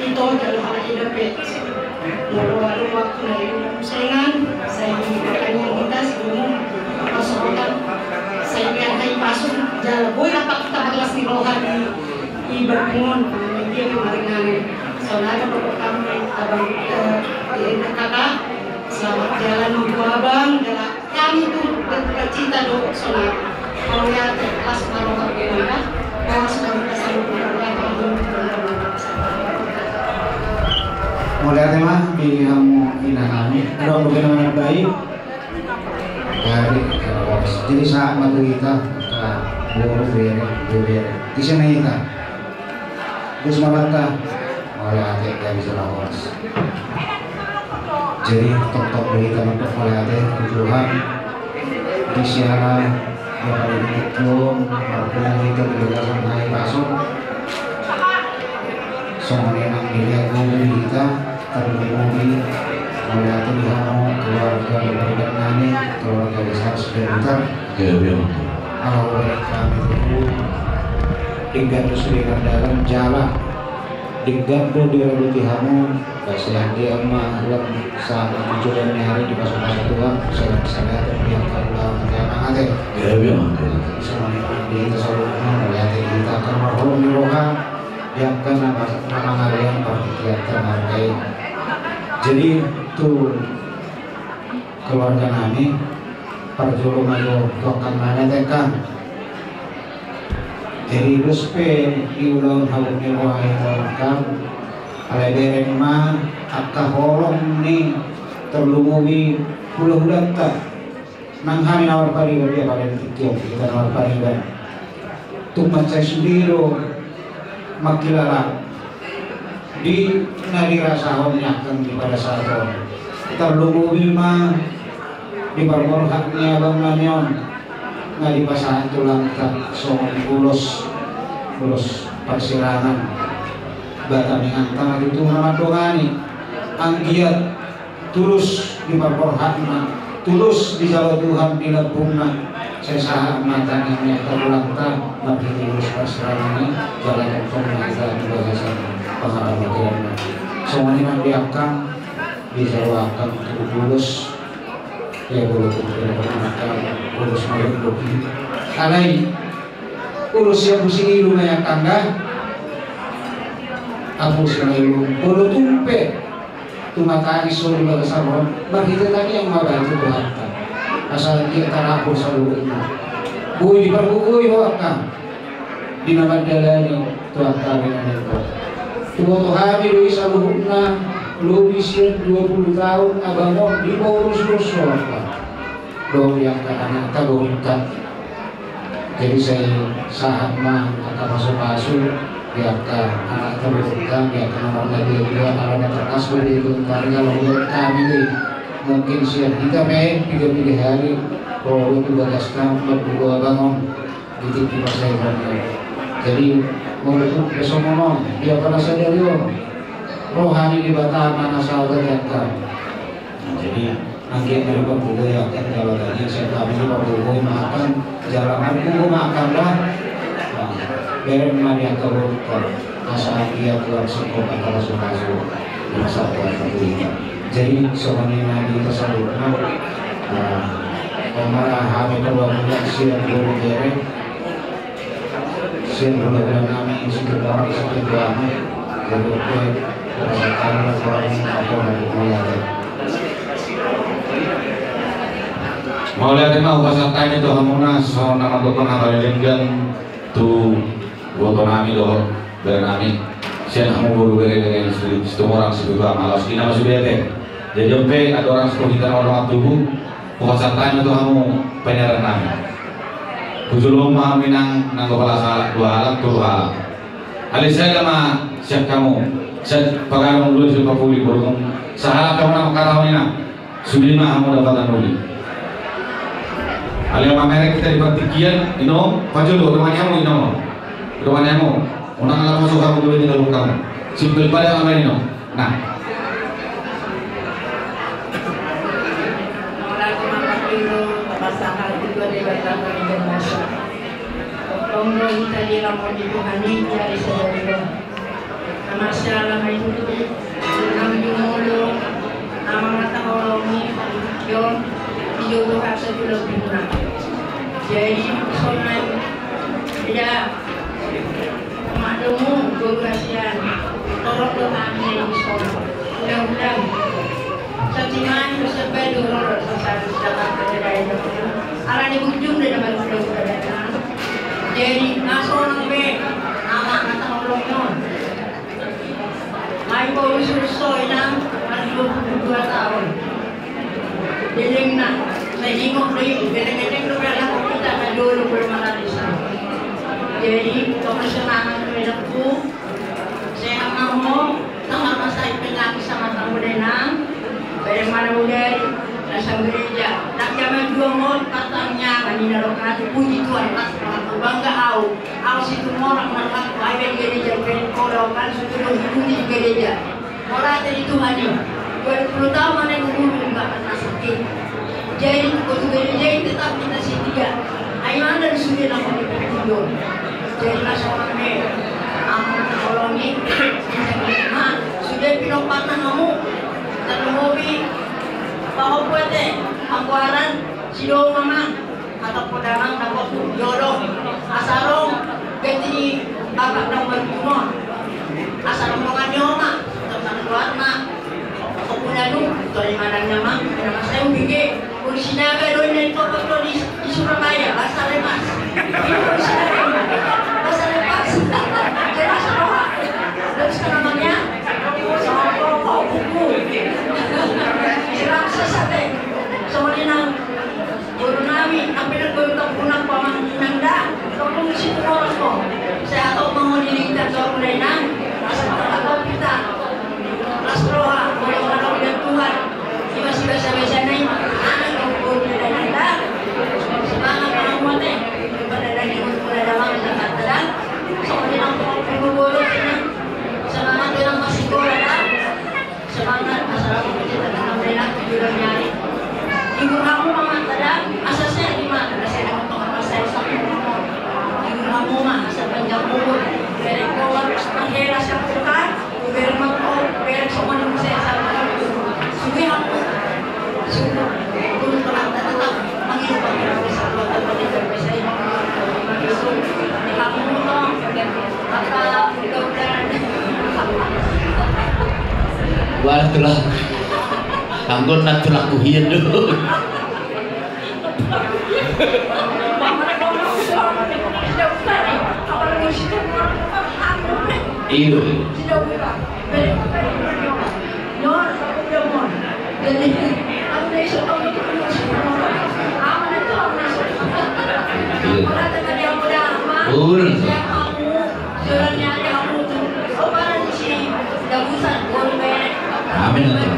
ito jala ala ida pe. Molo adong waktu na di rumah musengan, sai makanya kita sebelum pasohotan, sai biar hai pasun, jala boi dapat kita berlas di roha di ibarat mon, dia kemarin. Saudara pokok kami, abang, eh, kakak, selamat jalan untuk abang, jala Kami tu berduka cita do sonari. Mauliate, las ma roha, las ma roha. Mauliate ma di hamu ina nami. Adong dope na manambai. Jadi, jadi sahat ma tu hita, boru bere, boru bere. Ise ma hita. Terus mauliate, mauliate, jadi selawas. Jadi, tongtong do hita mandok mauliate tu Tuhan. Di siala, ya, pala di tingki on, marpungu hita di bagasan hai pasun. Songon i nang dilehon guru di hita, tarlumobi, mauliate di hamu, keluarga di Pardenggan nami, keluarga besar Sidabutar. Iya, iya. Ala hubereng hami tutu, denggan do sude mardalan jala. Denggan do diradoti hamu, basa yang dia ma lam sa tujuan ni ari di pasu-pasu Tuhan, salam salam yang kau lawan yang mangate. Ya, ya, mangate. Semuanya di kita selalu melihat kita akan marhum di roha, yang kena nama yang berpikir terhargai. Jadi, tu keluarga nami, parjolo ma jo tu angka na tengkan. Jadi dos pe di ulaon habot ni roha i tu angka, alai bereng ma angka holong ni tarlumobi hulahulanta. Nang hami na marpariban dia pada di tingki on, hita na marpariban. Tung mansai sude do mangkilala di na dirasahon ni angka di pada saat on. Tarlumobi ma di parborhat ni abang nami on na dipasahat tulangta songon ulos, ulos parsirangan. Batam inganta ma tutu na mandongani, anggiat tulus di parborhatna, tulus dijalo Tuhan di lambungna, sai sahat ma tangiang ni angka tulangta, marhite ulos parsirangan i, jala tongtong ma hita di bagasan. Songon i nang di angka, di angka tu ulos. Ia, ulos tu ulos, ulos malu dopi. Alai ulos sian pusi ilu ma i angka. Apu si ilu, molo tung pe tumatangis ho di bagasan on, marhite tangiang ma bahen tu Tuhanta. Asa anggiat tarapul saluhutna. Boi diparbue ho angka di na mandalani tu angka ari na ningkot. Huboto hami do i saluhutna lobi sian dua pulu taon abang on dipaurus-urus ho angka dohot di angka anakta dohot. Jadi sai sahat ma angka pasu-pasu di angka anakta dohot di angka na marnagil dua ala na tangkas do di angka ari na laho hami do i. Mungkin sian hita pe piga-piga ari ro do tu bagasta mardua abang on. Di tingki parsahitanta. Jadi molo tung pe songon on, dia pada sadari on roha ni Debata ma na saotik di angka. Jadi anggiat na diparbue angka Debata, sian hami diparbue ma angka, jala marbue ma angka da. Bereng ma di angka dohot. Asa anggiat langsung kau kata langsung masuk. Masa kau kata. Jadi songon i ma di angka saluhutna. Omara hami perwakilan sian guru gere. Sian guru gere nami sian guru nami. Jadi oke. Perwakilan suami apa lagi mau ada. Mauliate ma hupasahat hami tu hamuna songon na mandok hami na lelenggan tu boto nami dohot bere nami. Sian hamu boru bere, bere Situmorang Sipitu Ama, laos ina ma sude ate. Jadi on pe andorang so hita na mardongan tubu, hupasahat hami tu hamu panearan nami. Hujolo ma hamu inang nanggo pala sahalak dua halak tolu halak. Alai sada ma sian hamu, sai pagadong dua sian papuli, molo tung sahalak hamu na mangkatahon inang. Sude ma hamu dapatan uli. Alai mamereng hita di partingkian, inong, pajolo, rumah ni hamu, inong. Rumah ni hamu. Unang ala poso hamu dua ni lalu kamu. Simpel pada ala inong. Nah. Tonggo hita di lamon di Tuhan i, jari sadari on. Na marsiala ma i tutu, nang jumolo, na mangataholongi, ijon, ijo do hasa tu lambungna. Jadi, sonai, ida, maklumu, guru hasian, torop do hami, sonai. Undang-undang. Satimani, sampai dulu, sasar, sasar, sasar, ala ni bujung, dan nama, sasar, sasar, jadi, na sonang be, na mangataholongi on. Ai, baru selesai, nang, baru dua puluh dua tahun. Lelengna, sai ingot do i, geleng-geleng do, kalau kita na dulu belum ada desa. Jadi, tong semangat, anakku, sehat ma ho, tong marsahit penyakit sama tamu denang, bagaimana budaya, dasar gereja, dan zaman dua mon, katanya, manina rokan, puji Tuhan, pas bangga au. Au Situmorang na rohangku, ai be di gereja pe, kola kan sudah diikuti di gereja. Kola di Tuhan i. Dua puluh tahun mana yang guru nggak pernah sakit. Jadi, waktu gereja itu tetap kita setia. Ai mana di sudah nama di Pertindo. Jadi, masuk kami. Aku tolongi. Ma, sudah pindah patah kamu. Lalu hobi. Apa-apa teh. Aku aran. Sido mama. Hata podanang na boku jolo. Asa ro ganti ni bapak na marhite on. Asa ro dongan ni oma, dongan keluarga. Pokokna nu, tole manang nama, nama saya ubige. Uli Sinaga do i na i topot do di, di Surabaya, bahasa Lepas. Uli Sinaga, bahasa Lepas. Jelas, Pak. Terus namanya, sama kok buku. Jelas sesate. Sama ni nang. Guru nami, ampe na guru tampunan pamanginan da, tolong si Tuhan ko. Saya atau mau dilihat guru lenang, asa tak tahu kita. Las roha, boleh mana udah Tuhan. Ima si biasa-biasa nai, anak guru lenang da. Semangat anak mate, pada lagi guru pada dalam Jakarta da. Soalnya nampak guru-guru, semangat dalam masih sekolah da. Semangat, masalah pekerjaan tanam lenak, tujuh nyari. Ibu kamu mama tada, asa saya di mana? Asa saya di mana? Asa saya sakit. Ibu kamu mah, asa panjang umur. Dari keluar, asa panggil, asa bukan. Wah, tulang. Anggo na tulangku hian do. Iyo. Iya. Betul. Amin.